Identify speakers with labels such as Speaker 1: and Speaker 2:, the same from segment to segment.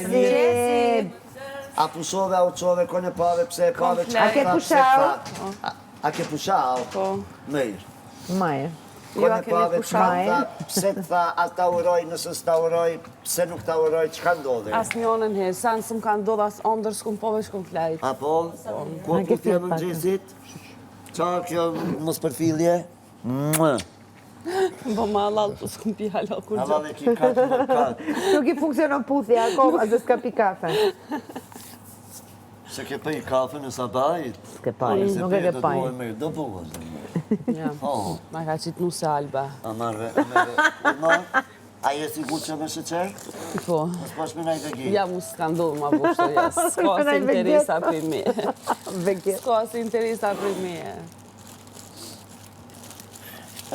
Speaker 1: Jesi!
Speaker 2: A pushove, a u çove, kon e pave, pse e pave,
Speaker 1: çka A ke pushau?
Speaker 2: A ke pushau?
Speaker 3: Po.
Speaker 2: Mirë.
Speaker 1: Mirë.
Speaker 2: Kon e pave, çka tha, pse të tha, a ta uroj, nëse s'ta uroj, pse nuk ta uroj, çka ndodhi?
Speaker 3: As njënën he, sa në s'më ka ndodhë, as ondër s'kum pa veç kum flajt.
Speaker 2: A po? Ku e puthja e mëngjesit? Qa kjo mospërfillje? Mua.
Speaker 3: Po ma halal, po s'kum pi hala kurgjo.
Speaker 2: Halal e ki katë më katë.
Speaker 1: Nuk i funksionon puthja akoma, se s'ka pi kafe.
Speaker 2: Se ke pi kafe në sabahit?
Speaker 1: S'ke pa, nuk e ke pa.
Speaker 2: Do po vazhdo.
Speaker 3: Ja.
Speaker 2: Po.
Speaker 3: Ma ka qitë nuse Alba.
Speaker 2: A marrë, a marrë, a A je sigurt që me sheqer?
Speaker 3: Po.
Speaker 2: Mos pash me naj vegit.
Speaker 3: Ja, mu s'ka ndodhë ma bushtë, ja. S'ka si interesa për me. S'ka si interesa për me.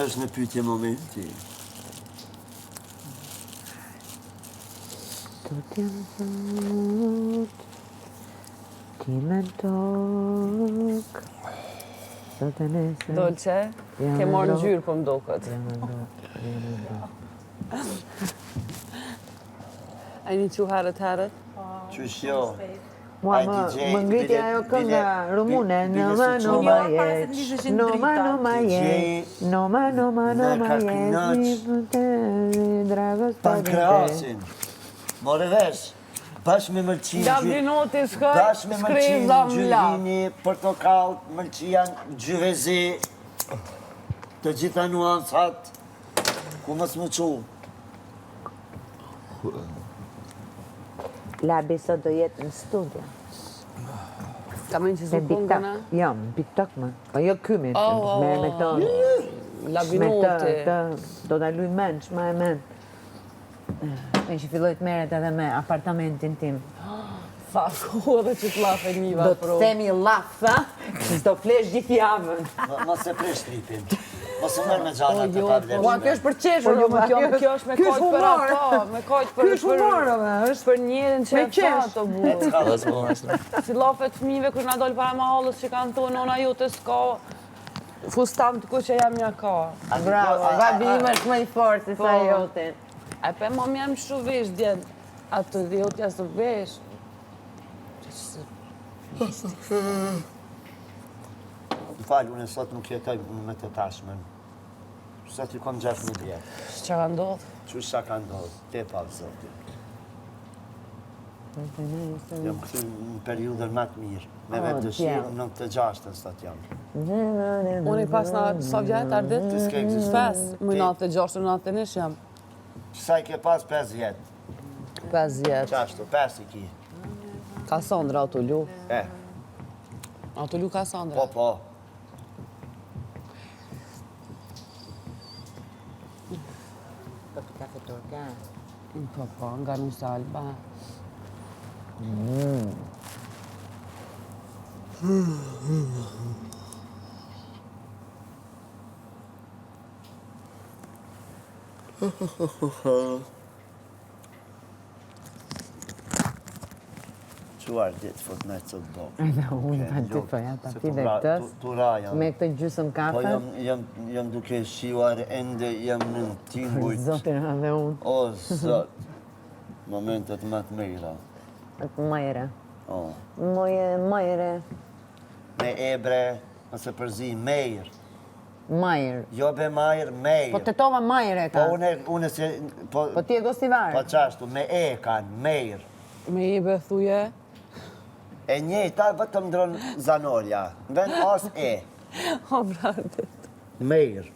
Speaker 2: Është në pyetje momenti.
Speaker 1: Të t'jam thot, ti me tokë, sot e nesër.
Speaker 3: Dolce, ke marrë ngjyrë po më doket. A jeni çu herët herët?
Speaker 2: Qysh jo?
Speaker 1: Mua më, më ngriti ajo kënga rumune, no ma no ma je, no ma no ma je, no ma no ma no ma je,
Speaker 2: Pankreasin, more vesh, bash me mëlçi,
Speaker 3: Lavdinoti shkoj,
Speaker 2: bash me mëlçi ngjyrë portokall, mëlçia ngjyrë e zi, të gjitha nuancat, ku mos më çu.
Speaker 1: Labi sot do jetë në studio.
Speaker 3: Ka më që zë kongën, a?
Speaker 1: Jo, në TikTok më. Po jo kymi,
Speaker 3: oh, oh,
Speaker 1: merë me këto.
Speaker 3: Labinoti.
Speaker 1: Me këtë, do ta luj mend, shma e mend. Me që filloj të merret edhe me apartamentin tim.
Speaker 3: Tha, ku edhe që të llaf e njiva,
Speaker 1: Do të themi llaf, tha, që s'do flesh gjithë javën.
Speaker 2: Mos e prish tripin. Mos e merr me gjana të
Speaker 3: jo,
Speaker 2: pavlefshme.
Speaker 3: Po, kjo është për qeshur,
Speaker 1: po, jo,
Speaker 3: kjo, kjo është me kajt për ato, me kajt për,
Speaker 1: Ky është humor, është
Speaker 3: për njerin që e tha të
Speaker 2: burë.
Speaker 3: Si llafet fëmijëve kur na dal para mahallës që kanë thonë nona jote s'ka fustan të kuq e jemja ka.
Speaker 1: Bravo, babi im është më i fortë se sa
Speaker 3: Po.
Speaker 1: joti.
Speaker 3: A pe më jam shu vesh djem, atë dhe jotja së vesh.
Speaker 2: Më falë, unë sot nuk jetoj me të tashmen. Sot i kom 16 vjetë.
Speaker 3: Që ka ndodhë?
Speaker 2: Që sa ka ndodhë, te pa zotin. Jam këtu në periudhën më të mirë. Me
Speaker 1: Oh,
Speaker 2: vetë dëshirë, në 96-ën sot jam.
Speaker 3: Unë i pas në sa vjetë, Ardit?
Speaker 2: Ti s'ke ekzistu.
Speaker 3: 5, më 96, 91 jam.
Speaker 2: Sa i ke pas 5 vjetë?
Speaker 3: 5 vjetë.
Speaker 2: Qashtu, 5 i ki.
Speaker 3: Kasandra Autolu.
Speaker 2: E.
Speaker 3: Autolu Kasandra.
Speaker 2: Po, po.
Speaker 1: Po pi kafe turke.
Speaker 3: Po, po, nga Nusa Alba.
Speaker 1: Mm.
Speaker 2: Çuar ditë fut me të bo.
Speaker 1: Edhe unë pa ty po ja ta ti dhe këtë. Me këtë gjysëm kafe.
Speaker 2: Po jam jam jam duke shijuar ende jam në tingujt.
Speaker 1: Zotin edhe unë.
Speaker 2: O zot. Momentet më të mira.
Speaker 1: Të mira.
Speaker 2: O.
Speaker 1: Moje mire.
Speaker 2: Me ebre, ose përzi mejr.
Speaker 1: Majr.
Speaker 2: Jo be majr, mejr.
Speaker 1: Po Tetova majr e ka.
Speaker 2: Po une, une se... Po,
Speaker 1: po ti e Gostivar.
Speaker 2: Po qashtu, me e kanë, mejr.
Speaker 3: Me e be thuje?
Speaker 2: E njëjta, vetëm ndron zanorja. Në vend as e.
Speaker 3: O, bradet.
Speaker 2: Mejr.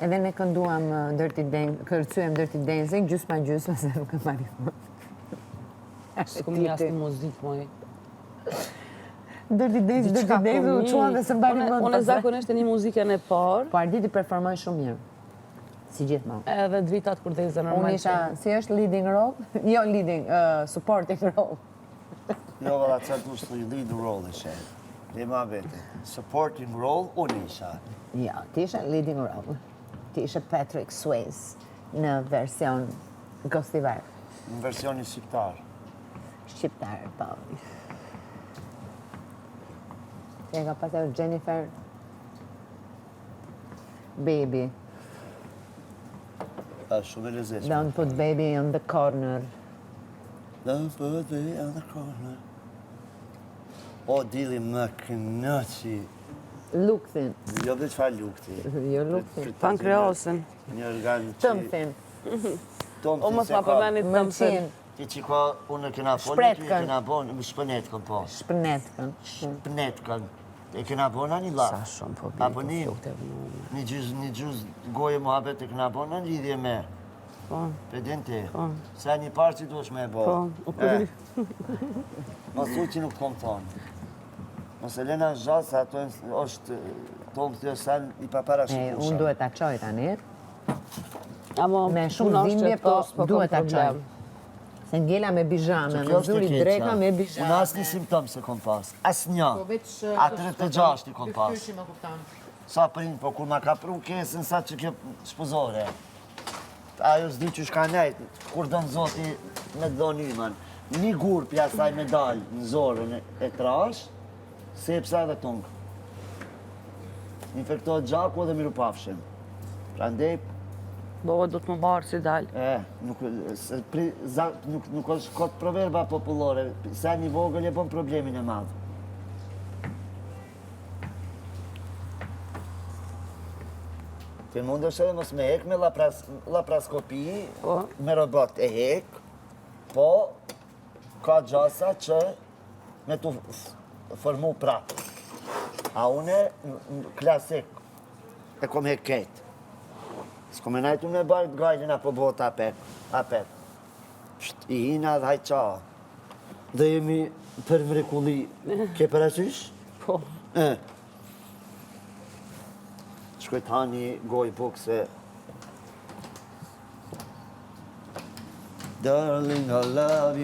Speaker 1: Edhe ne kënduam uh, Dirty Dancing, kërcyem Dirty Dancing, gjysma gjysma se nuk e mbani mend.
Speaker 3: S'kum një asnjë muzikë, moj.
Speaker 1: Dirty Dancing, Dirty Dancing, u çuam dhe s'e mbani mend.
Speaker 3: Unë zakonisht e një muzikën e parë.
Speaker 1: Po Arditi performoi shumë mirë. Si gjithmonë.
Speaker 3: Edhe dritat kur dheze normal.
Speaker 1: Unë isha, si është leading role? Jo leading, uh, supporting role.
Speaker 2: Jo, valla, ça dush të leading role ishe. Dhe ma vete. Supporting role, unë isha.
Speaker 1: Jo, ti ishe leading role. Ti ishe Patrick Swayze në version Gostivar.
Speaker 2: Në versionin shqiptar.
Speaker 1: Shqiptar, po. Ti e ka pasur Jennifer Baby.
Speaker 2: A, shumë e lezetshme.
Speaker 1: Don't put baby on the corner.
Speaker 2: Don't put baby on the corner. O, dili më kënaqi.
Speaker 1: Lukthin.
Speaker 2: Jo dhe çfarë lukthi.
Speaker 1: Jo lukthin.
Speaker 3: Pankreasin.
Speaker 2: Një organ që...
Speaker 1: Tëmthin.
Speaker 3: O mos ma përmeni tëmthin.
Speaker 2: Ti që ka, unë kena po, një ty kena po, më shpënetkën po.
Speaker 1: Shpënetkën.
Speaker 2: Shpënetkën. E kena bo na një llaf.
Speaker 3: Sa shumë po bie
Speaker 2: Apo një, një gjuz, një gjuz goje muhabet e kena bo në lidhje me.
Speaker 3: Po.
Speaker 2: Pe din ti.
Speaker 3: Po.
Speaker 2: Se një parë që duhesh me e bo.
Speaker 3: Po, u kry.
Speaker 2: Mos thuj që nuk të kom thonë. Mos e lena zhatë, se ato është tomë të sen i papara
Speaker 1: E, unë duhet ta çoj tani.
Speaker 3: Amo,
Speaker 1: Me shumë dhimbje, po, po duhet ta çoj. Se ngela me bizhame, më zuri dreka me bizhame.
Speaker 2: Unë asnjë simptom s'e kom pas, asnjë.
Speaker 4: Po,
Speaker 2: A 36 i kom pas. Sa prin, po kur ma ka pru kesën, sa që kjo shpuzore. Ajo s'di qysh ka nejt, kur don zoti me të dhonë imën. Një gur prej asaj me dalë në zorën e trash, sepsa edhe tungë. Infektohet gjaku edhe mirupafshim. Prandej...
Speaker 3: Baba do të më barë si dalë.
Speaker 2: E, nuk, se, pri, za, nuk, nuk është kot proverba popullore, se një vogël e bon problemin e madh. Ti mundesh edhe mos me hek me lapras, laparoskopi,
Speaker 3: po.
Speaker 2: me robot e hek, po ka gjasa që me t'u formu prapë. A une, klasik, e kom hek krejt. S'kom e najtë unë me bajt gajlen apo bot apet, apet. Psht, i hina dhe hajt qa. Dhe jemi për mrekulli. Ke parasysh?
Speaker 3: Po.
Speaker 2: E. Shkoj të ha një gojë bukë se... Darling, I love you.